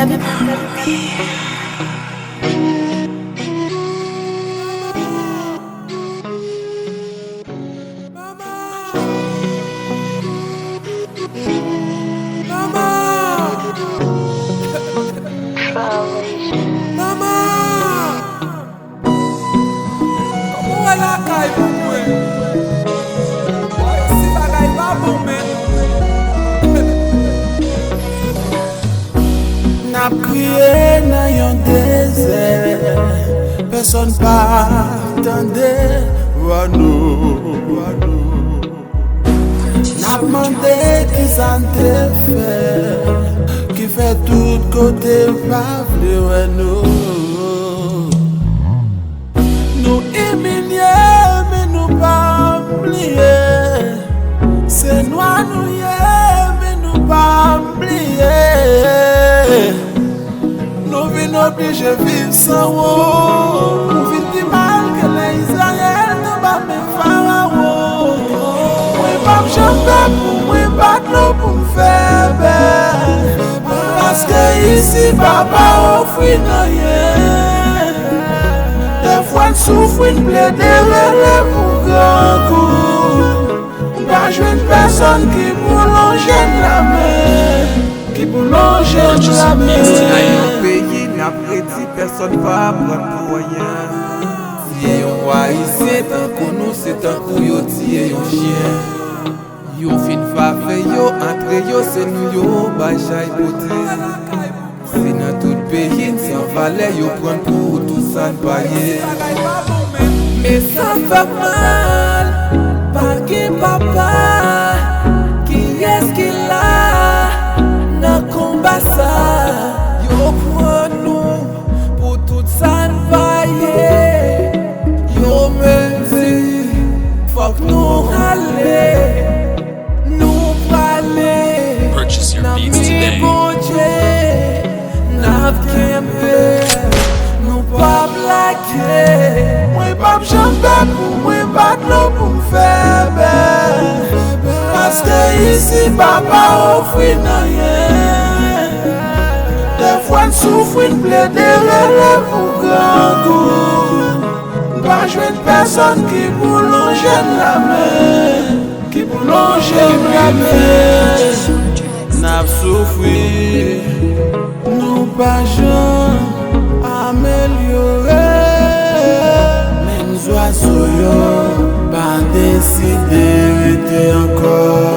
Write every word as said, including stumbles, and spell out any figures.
Manman! Manman! Kòman w wè lakay pou mwen? Bòy, si bagay pa bon menm. N ap kriye nan yon dezè, pèsonn pa tande. Wano, wano. N ap mande kisa n te fè, ki fè tout kote pa vle wè nou. Nou imilye, men nou pa bliye. Se nwa nou ye, men nou pa bliye. Nou vin oblije viv san wont. Nou vin pi mal ke lè Izrayèl te anba men Farawon. Mwen p ap janm pè pou mwen pa dlo pou m fè bèf. Paske isi pa pa ofri n anyen. Dèfwa n soufri, n plede rele pou grangou. M pa jwenn pèsonn ki pou lonje n lamen, ki pou lonje n lamen. Nan yon peyi n ap redi, pèsonn pa pran n pou anyen. Tiye yon Ayisyen tankou nou, se tankou yo tiye yon chyen. Yo fin fafe, yo antre, yo se nou yo bay chay pote. Si nan tout peyi n san valè, yo pran n pou tout sa n pa ye. Men sa fè m mal, pa gen papa. Kiyès ki la nan konba sa? Yo pran nou pou tout sa n pa ye. Yo menm di fòk nou ale. Nou prale nan men Bondye, n ap kenbe, nou p ap lage. Mwen p ap janm pè pou mwen pa dlo pou m fè bèf, paske isi pa pa ofri n anyen. Dèfwa n soufri, n plede rele pou grangou. M pa jwenn pèsonn ki pou lonje n lamen, ki pou lonje n lamen. N ap soufri, nou pa janm amelyore. Menm zwazo yo pa deside rete ankò.